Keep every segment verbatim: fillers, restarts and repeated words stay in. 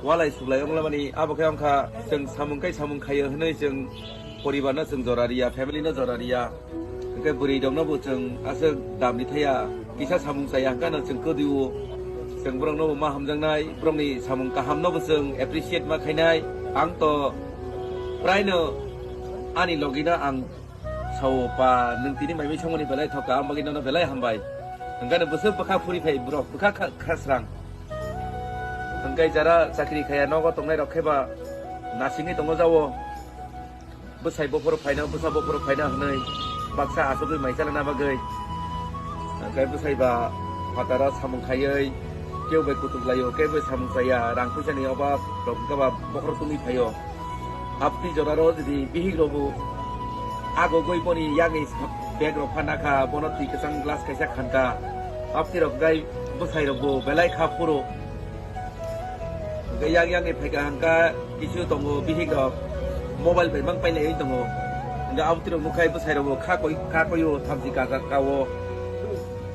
walai suglai wnglamani, abo khe wngkha chwng samung kai samung khaio hwnwi chwng poribar no chwng jora riya, family no jora riya. Hwnkhe bwrwi rok no bo chwng aswk dam ri thaya, kisa samung chaya hwnkhe no chwng kwdwi o. Chwng borok no bo ma hamjaknai, borok ni samung kaham no bo chwng appreciate ma khainai. Ang to prai no ani logi no ang sao pa, nwng tini mai mui songmani belai thoka, ang bagwi nono belai hambai. Hwnkhe no bwswk bwkha phuri phai borok, bwkha kha-, khasrang. Hwnkhe jara chakri khaya nogo tongnai rok khe ba nasingwi tongo jao. Bwsai bophoro phaina, bwsa bophoro phaina hwnwi baksa achugwi mai chalana bagwi. Hwnkhe bwsai ba phataro samung khaiwi kebo bai kutuk laio, kebo bai samung chaya, rang puisa ni obab rok hwnkhe ba bokhorok tungwi phaio. Apti jora ro jodi bihik rogo agogoi boni yagni bag rok phanakha, bono twi kwchang glass kaisa khanka. Apti rok gai bwsai rok bo belai kha phuru. Hwnkhe yang yang ni phaika hwnkha kisu tongo bihik rok mobile bai mang pailaiwi tongo. Hwnkhe apti rok nukhai bwsai rok bo kha koi, kha koio thamchi kaka kao.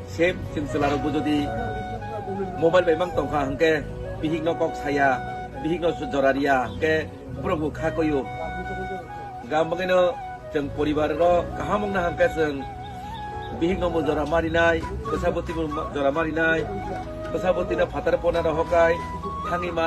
Same chwng chwla rok bo jodi mobile bai mang tongkha hwnkhe bihik no kok saya, bihik no jora riya hwnkhe borok bo kha koio. Hwnkhe ang bagwino chwng poribar rok kaham wngna hwnkhe chwng bihik no bo jora marinai, bwsa bwtwi bo jora marinai, bwsa bwtwi no phatar pona rohokai thangwi man.